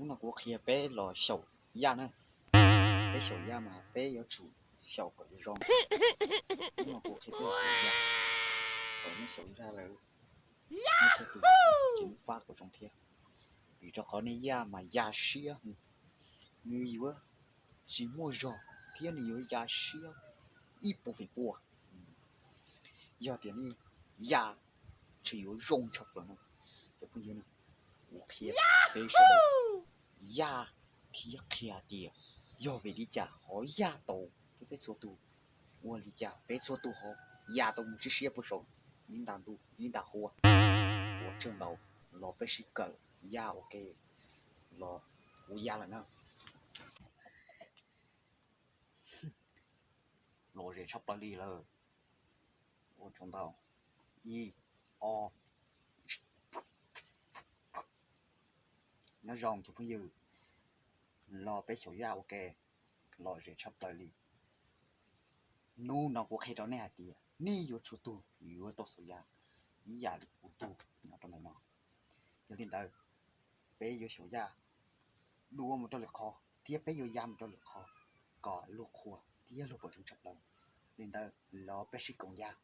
Hnub no kuv qhia peb los xyaum yaj na. Peb xyaum yaj mas peb yuav tsum xyaum kom zoo. Hnub no kuv qhia peb los xyaum yaj, kom nej xyaum yaj lawm, nej txhua tus ces muab fab kom zoo thiab. Vim rau qhov nej yaj mas ya siab, nws yuav tsis muaj zog thiab nws yuav ya siab ib puas feem pua. Yog tias nej yaj tsis yuav zoo tshaj plaws no, cov phooj ywg, kuv qhia peb sawv daws yaj thiab qhia tias yog vim li cas ho yaj tau thiab peb txhua tus ua li cas peb txhua tus ho ya tau mus siab siab puag saum ib nta ntuj ib nta huab. Ua tsaug ntau, los peb sib kawm yaj ua ke, los kuv ya lawm na. Lom zem tshaj plaws li lawm. Ua tsaug ntau. Ib, ob. Nyob zoo cov phooj ywg, los peb xyaum yaj ua ke, lom zem tshaj plaws li. Hnub no kuv qhia rau nej hais tias nej yuav tsum tug yuav tau xyaum yaj ib yam li kuv tug nyob rau ntawm no. Yog li ntawd, peb yuav xyaum yaj dua mus rau lwm qhov thiab peb yuav ya mus rau lwm qhov kom luag qhuas thiab luag pom zoo tshaj plaws. Li ntawd los peb sib koom yaj.